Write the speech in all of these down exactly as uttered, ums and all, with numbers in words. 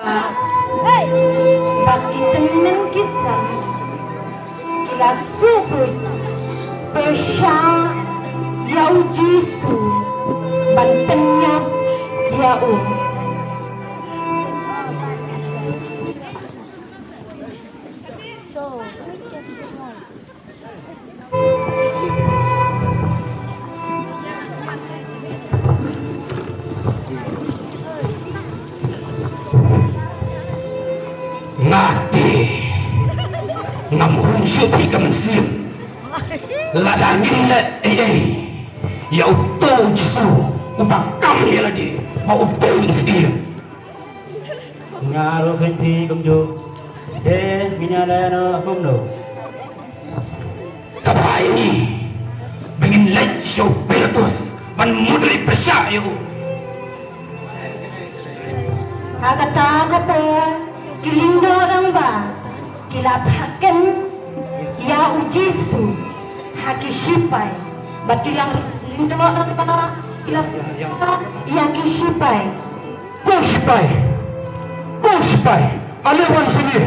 Bad ki tymmen ki san ki la shu buit pyrshah ïa u Jisu ban pynïap ïa u. Nga te ngam hun shuh phi ka mynsiem. Lada ngin leh ei ei ïa uto u Jisu uba kam ïa lade ba u dei u Syiem. Nga ruh kein phi kumjuh. Te ngin ïa leh noh kumno? Kaba ïa ngi ba ngin leit sha u Pilatus ban mudui pyrshah ïa u. Ha kata ka por ki lyngdoh rangbah ki la phah kem ïa u Jisu ha ki shipai bad ki lyngdoh rangbah ki la phah kem ïa ki shipai. Ko shipai! Ko shipai! Ale wan shane!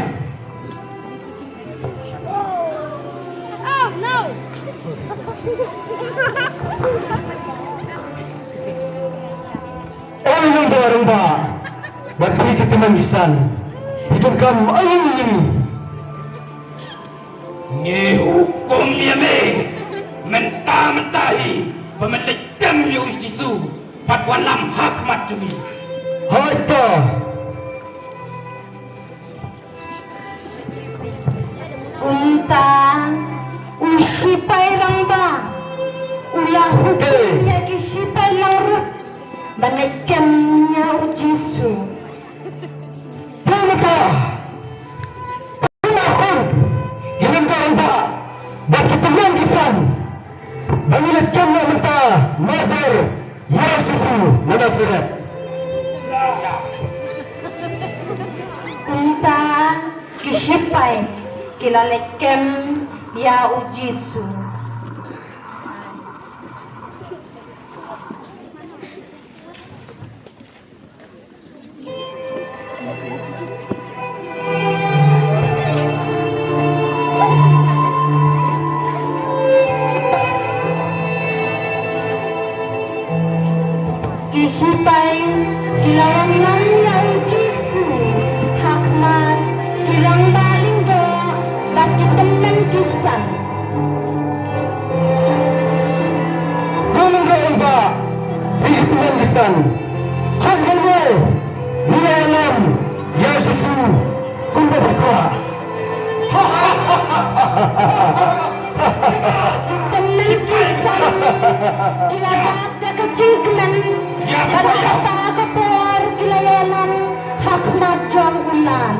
Oh no! Oi lyngdoh rangbah bad phi ki tymmen ki san, phi donkam aïu ïa ngi? Ngi hukum ïa me mynta mynta hi ba men leit kem ïa u Jisu bad wallam ha khmat jong ngi. Hooid to. Kumta u shipai rangbah u la hukum ïa ki shipai langbrot ban leit kem ïa u Jisu. Te mynta, kumta, ki lyngdoh rangbah bad ki tymmen ki san, ba ngi leit kem noh mynta martir ïa u Jisu na Nasaret. Kumta ki shipai ki la leit kem ïa u Jisu. Ki shipai ki la wan lam ïa u Jisu ha khmat ki rangbah lyngdoh bad ki tymmen ki san. Ko lyngdoh rangbah bad ki tymmen ki san, khot ïa ngi, ngi ïa lam ïa u Jisu kumba phi kwah. Tymmen ki san ki la bat da ka jingkmen bad ha kata ka por ki la ïalam ha khmat jong u Lat.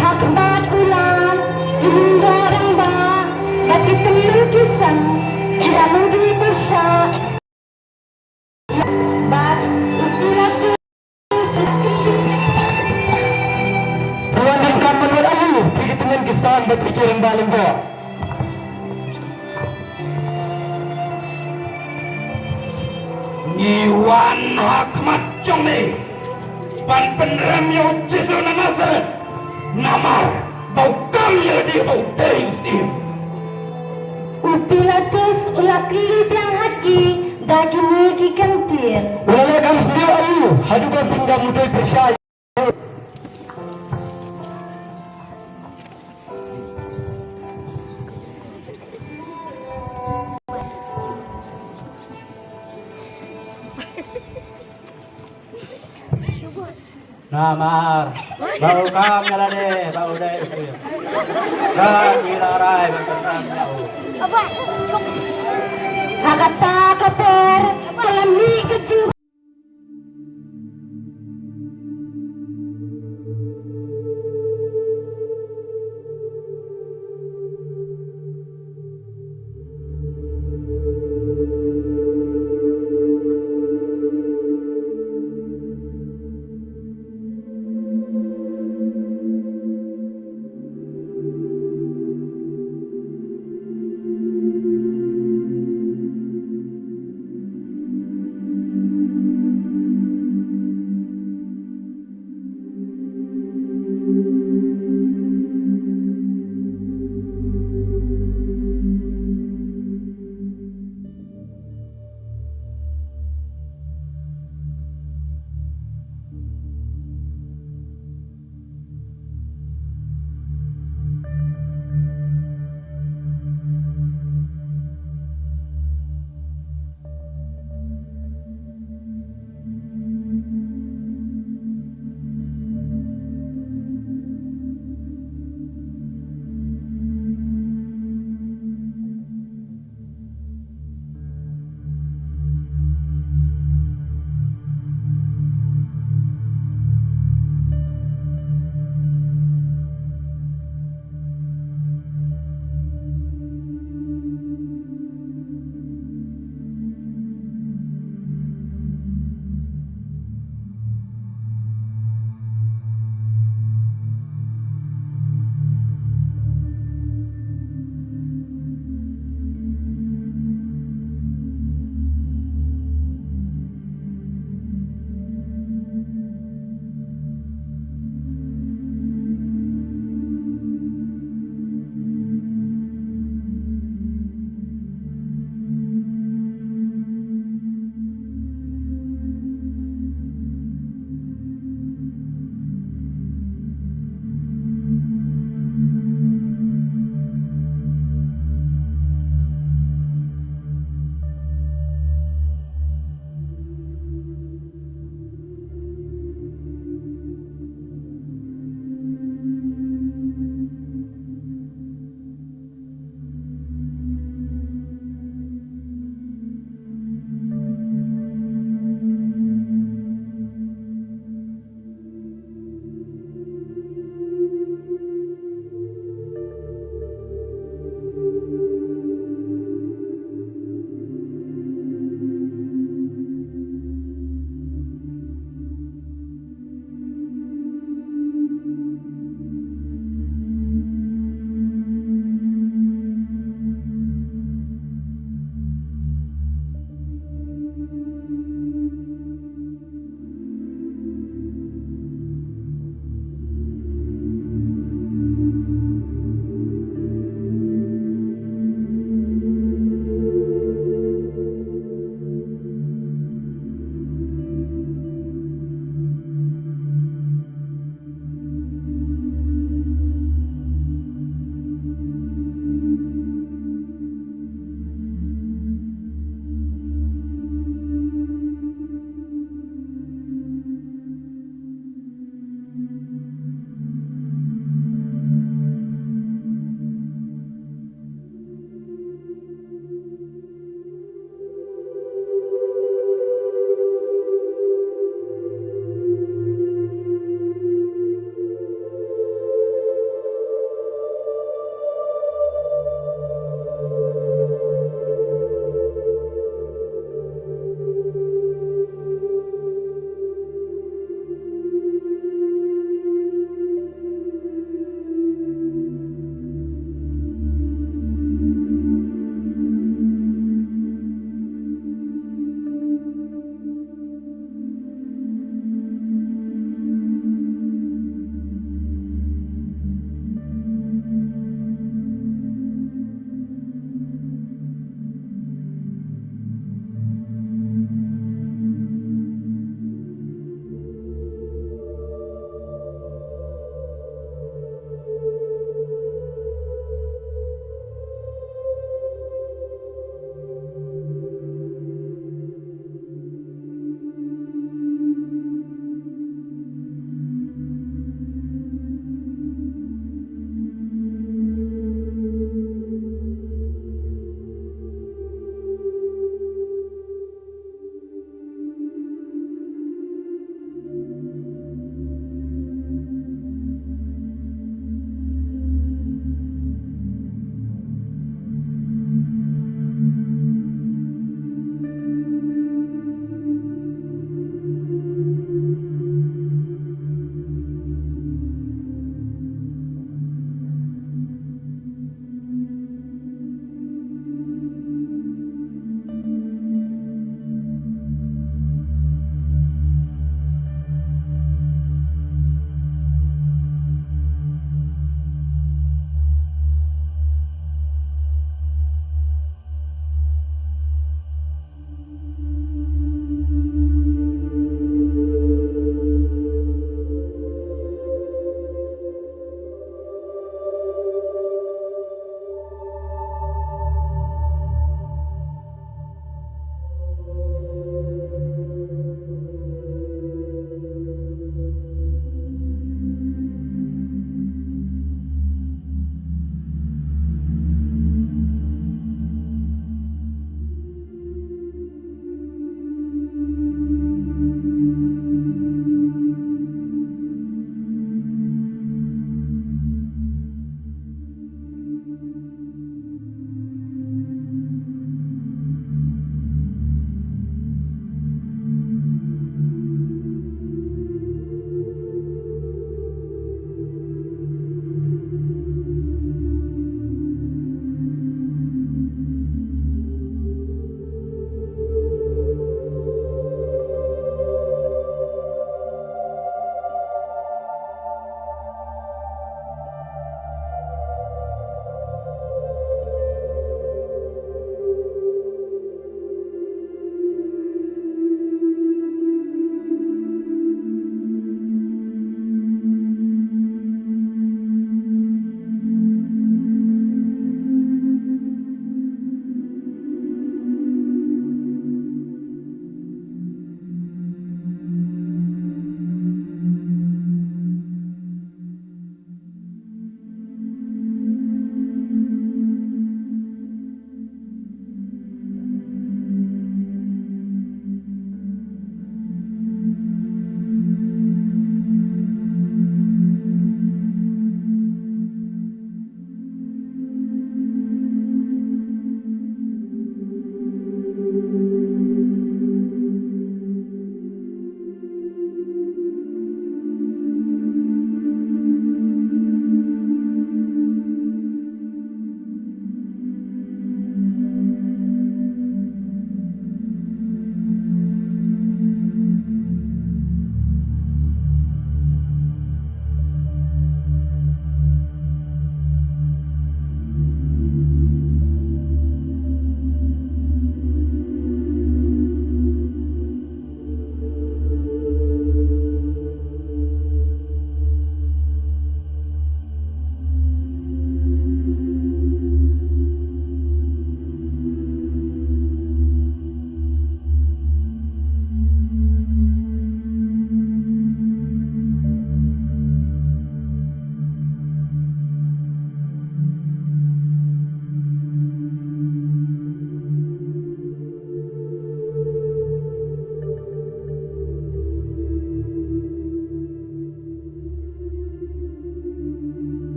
Ha khmat u Lat ki lyngdoh rangbah bad ki tymmen ki san ki la mudui pyrshah. Bad u Pilatus, phi wan donkam ban wad aïu, phi ki tymmen ki san bad phi ki rangbah lyngdoh? Ngi wan ha khmat jong me ban pynrem ïa u Jisu na Nasaret, namar ba u kam ïa lade ba u dei u Syiem. U Pilatus u la kylli biang ha ki da kine ki kyntien. U la leh kham sniew aïu haduh ban pyndonkam mudui pyrshah? Namar ba u kam ïa lade ba u dei u Syiem. Ngi la rai ban pynrem ïa u. Ha kata ka por ka la mih ka jing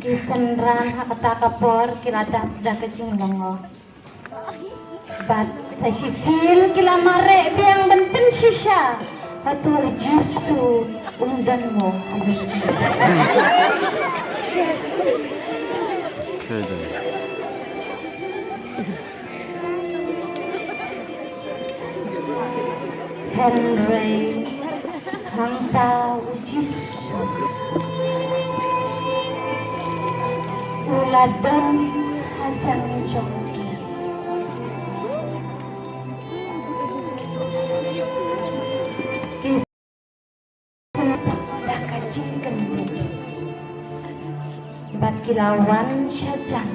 Ki synran ha kata ka por ki la dap da ka jinglyngngoh. Bad sa shisien ki la mareh biang ban pynshisha hato u Jisu um don mo ha ïing jong ki. Hynrei hangta u Jisu u la don hajan jong ki. Ki sngewthuh da ka jingkynduh. Bad ki la wan shajan,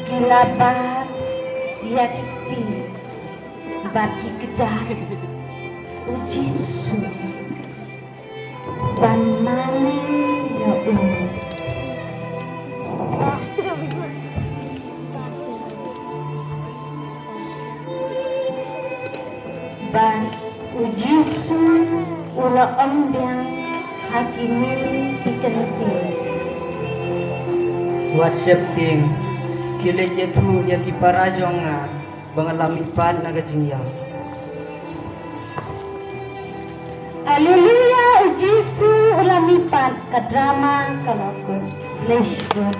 ki la bat ïa ki kti bad ki kjat u Jisu ban mane ïa u. Bad u Jisu u la ong biang ha kine ki kyntien: Wat sheptieng, khie leit ïathuh ïa ki para jong nga ba nga la mihpat na ka jingïap. Haleluya, u Jisu u la mihpat, ka drama ka la kut. Leit shibun.